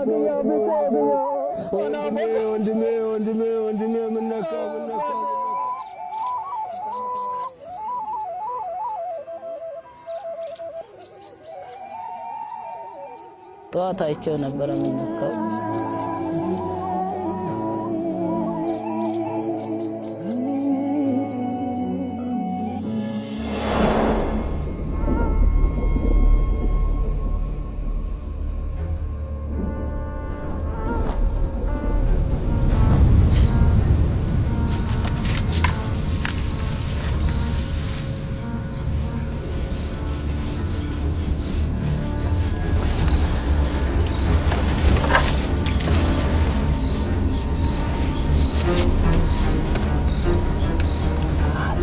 ወንድሜ ወንድሜ ወንድሜ ምን ነካው? ምን ነካው? ጠዋት አይቼው ነበረ የሚነካው።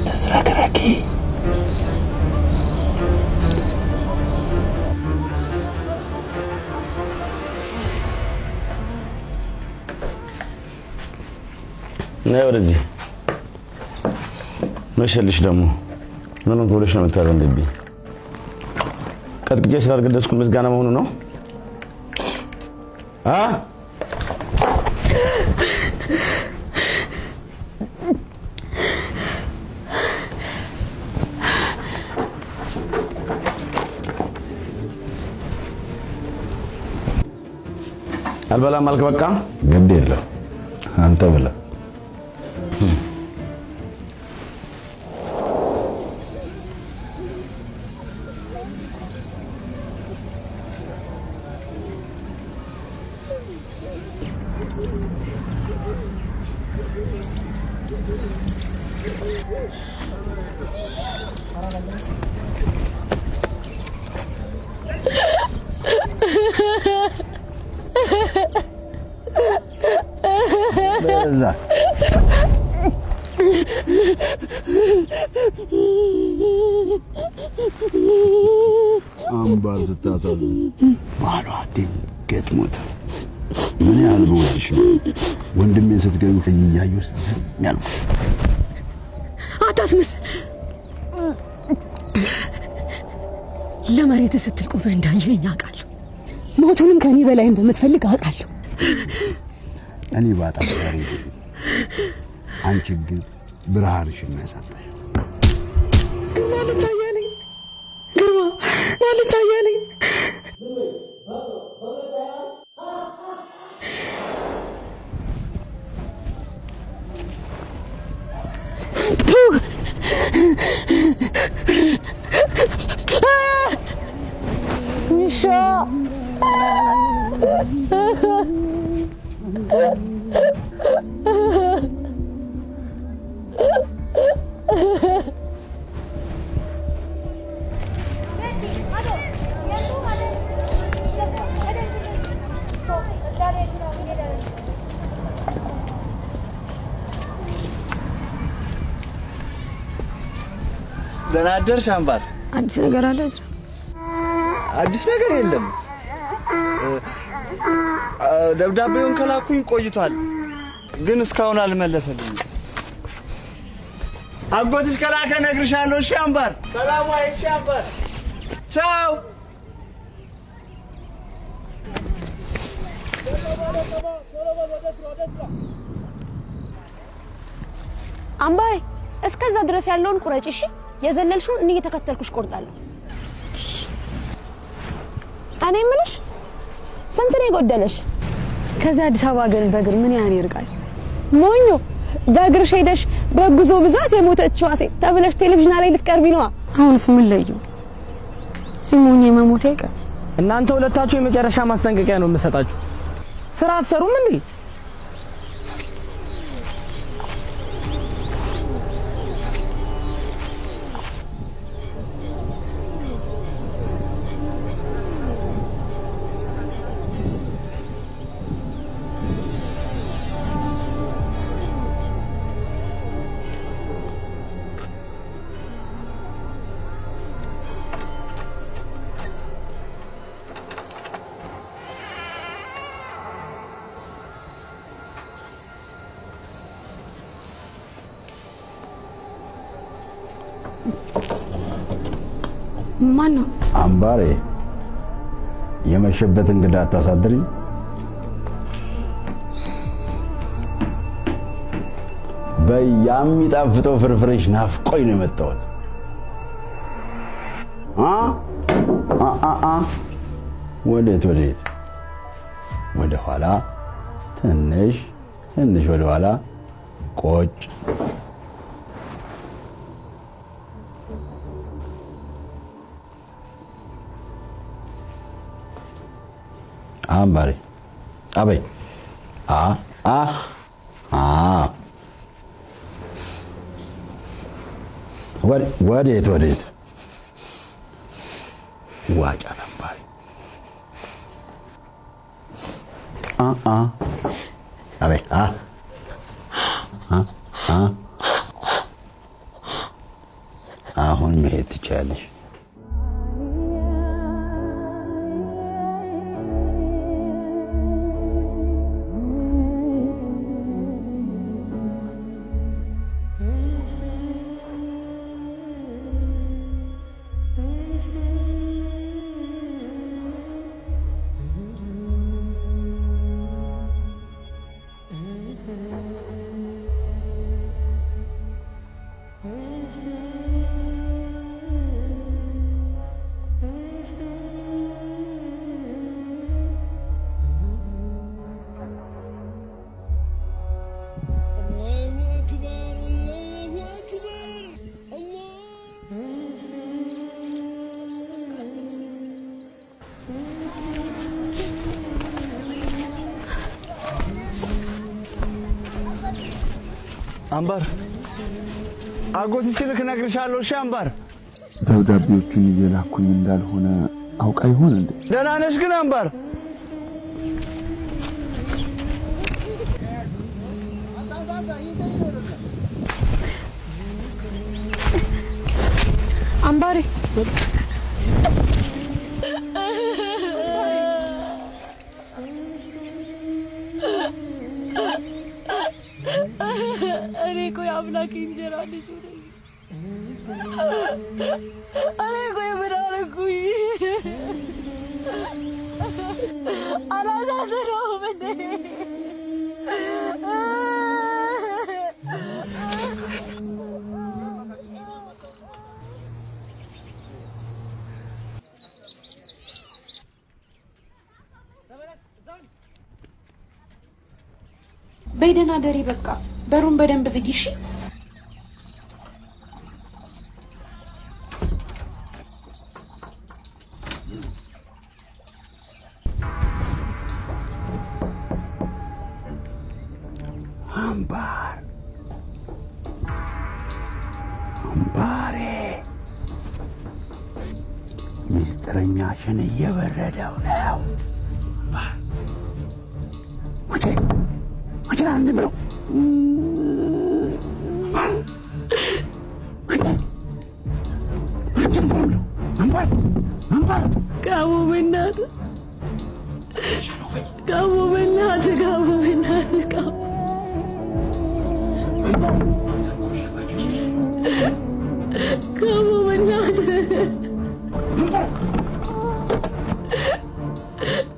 ተዝረክረኪ። ነይ ወደዚህ። መሸልሽ ደግሞ ምን ሆንክ ብለሽ ነው የምታዘንብብኝ? ቀጥቅጬ ስላልገደስኩ ምስጋና መሆኑ ነው? አ አልበላም አልክ? በቃ ግድ የለም አንተ ብላ። በዛ አምባር ስታሳዝን። ባሏ ድንገት ሞተ። ምን ያህል ብወድሽ ነው ወንድሜን ስትገቢ እያየሁ ዝም ያልኩት። አታስመስል። ለመሬት ስትል ቆመህ እንዳየኸኝ አውቃለሁ። ሞቱንም ከኔ በላይ እንደምትፈልግ አውቃለሁ። እኔ ባጣ ዛሬ፣ አንቺ ግን ብርሃንሽን ነው ያሳጣሽ። ግርማ ልታያለኝ፣ ግርማ ልታያለኝ። ውሻ። ደህና አደርሽ አምባር። አዲስ ነገር አለ እዝራ? አዲስ ነገር የለም። ደብዳቤውን ከላኩኝ ቆይቷል፣ ግን እስካሁን አልመለሰልኝም። አጎትሽ ከላከ እነግርሻለሁ። እሺ አምባር፣ ሰላም ዋይ። እሺ አምባር፣ ቻው። አምባሬ እስከዛ ድረስ ያለውን ቁረጭ። እሺ፣ የዘለልሽውን እኔ እየተከተልኩሽ ቆርጣለሁ። እኔ የምልሽ ስንት ነው የጎደለሽ? ከዚህ አዲስ አበባ ግን በእግር ምን ያህል ይርቃል? ሞኞ፣ በእግርሽ ሄደሽ በጉዞ ብዛት የሞተችዋ ሴት ተብለሽ ቴሌቪዥን ላይ ልትቀርቢ ነዋ። አሁንስ ምን ለዩ? ሲሞኝ የመሞቴ አይቀር። እናንተ ሁለታችሁ የመጨረሻ ማስጠንቀቂያ ነው የምሰጣችሁ። ስራ አትሰሩም እንዴ? ማን ነው? አምባሬ፣ የመሸበት እንግዳ አታሳድሪኝ። በያሚጣፍጠው ፍርፍርሽ ናፍቆኝ ነው የመጣሁት። አ አ አ አ ወዴት ወዴት? ወደ ኋላ ትንሽ ትንሽ ወደ ኋላ ቆጭ። አምባሬ አበይ አ አ አ ወዴት ወዴት? ዋጫ አምባሬ አ አ አበይ አ አ አ አሁን መሄድ ትችያለሽ። አምባር አጎት ሲልክ እነግርሻለሁ። እሺ አምባር። ደብዳቤዎቹን እየላኩኝ እንዳልሆነ አውቃ ይሆን እንዴ? ደህና ነሽ ግን አምባር? አምባሬ እኔ እኮ የአምላክ እንጀራ ልጅ ነኝ። እኔ እኮ ምን አደረኩኝ? አላሳዝነውም እንዴ? በይ ደህና ደሪ። በቃ በሩን በደንብ ዝጊ እሺ። አምባር አምባሬ ሚስጥረኛሽን እየበረደው ነው። አምባር መቼ መቼ ነው እንዲህ ብለው አምባር አምባር ጋሞ በእናትህ ጋሞ በእናትህ ጋሞ በእናትህ ጋሞ ጋሞ በእናትህ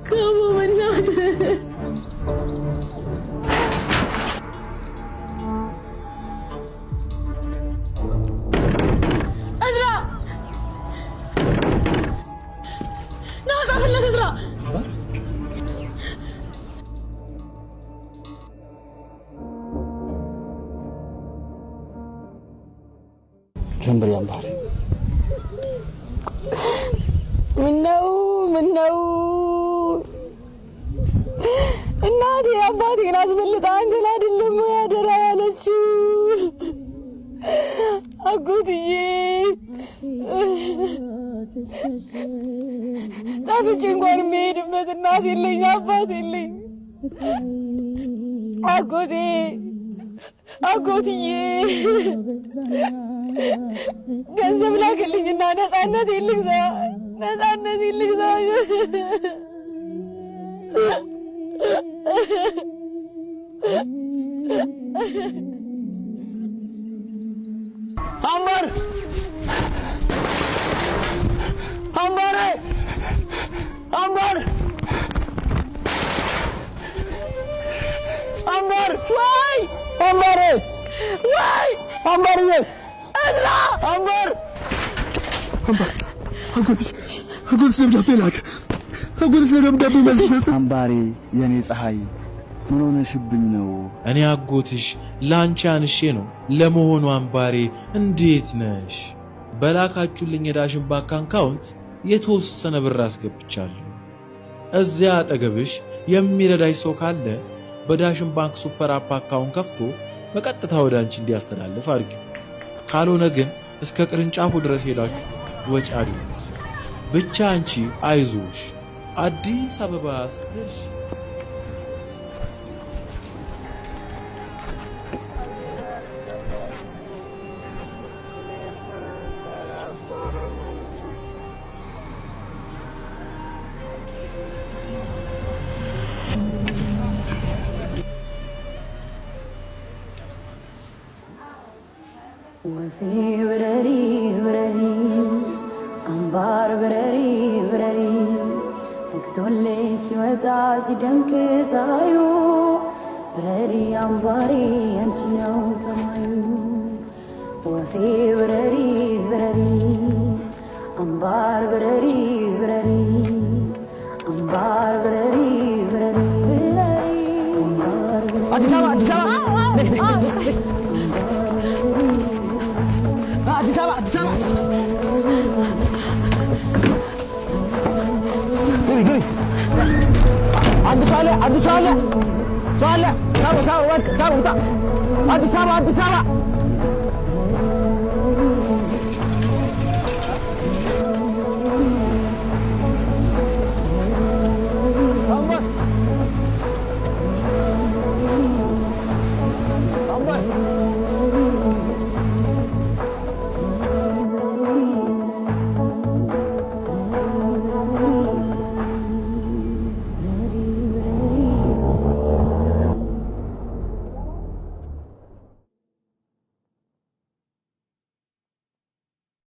ጋሞ በእናትህ እዝራ ና ጻፍለት እዝራ። ጀንበሬ አምባር ምነው ምነው እናቴ አባቴን አስበልጣ አንተን አይደለም ወይ አደራ ያለችው? አጎትዬ ጠፍቼ እንኳን የሚሄድበት እናት የለኝ አባት የለኝ። አጎቴ አጎትዬ ገንዘብ ላክልኝና ነፃነት ልግዛ፣ ነፃነት ልግዛ። አምባር አምባሬ አምባር አምባር ወይ አምባሬ ወይ አምባርዬ፣ እዝራ አምባር አምባር፣ አጎትሽ አጎትሽ ደብዳቤ ላከ። አጎትሽ ለደብዳቤ መልስ ሰጠ። አምባሬ፣ የኔ ፀሐይ፣ ምን ሆነሽብኝ ነው? እኔ አጎትሽ ላንቺ አንሼ ነው። ለመሆኑ አምባሬ እንዴት ነሽ? በላካችሁልኝ የዳሽን ባንክ account የተወሰነ ብር አስገብቻለሁ። እዚያ አጠገብሽ የሚረዳሽ ሰው ካለ በዳሽን ባንክ super app account ከፍቶ በቀጥታ ወደ አንቺ እንዲያስተላልፍ አድርጊው። ካልሆነ ግን እስከ ቅርንጫፉ ድረስ ሄዳችሁ ወጪ አድርጉት። ብቻ አንቺ አይዞሽ፣ አዲስ አበባ ስትደርሺ ወፌ ብረሪ ብረሪ፣ አምባር ብረሪ ብረሪ፣ ነግቶልሽ ሲወጣ ሲደምቅ ፀሐዩ፣ ብረሪ አምባሪ አንቺ ነው ሰማዩ። ወፌ ብረሪ ብረሪ፣ አምባር ብረሪ ብረሪ፣ አምባር ብረሪ ብረሪ፣ አምባር ብረሪ። አዲስ አበባ፣ አዲስ አበባ፣ አዲስ አበባ፣ አዲስ አበባ። ግቢ ግቢ። አንድ ሰው አለ፣ አንድ ሰው አለ፣ ሰው አለ። ሳቡ ሳቡ፣ ወድቅ ሳቡ፣ ውጣ። አዲስ አበባ፣ አዲስ አበባ። አምባር፣ አምባር፣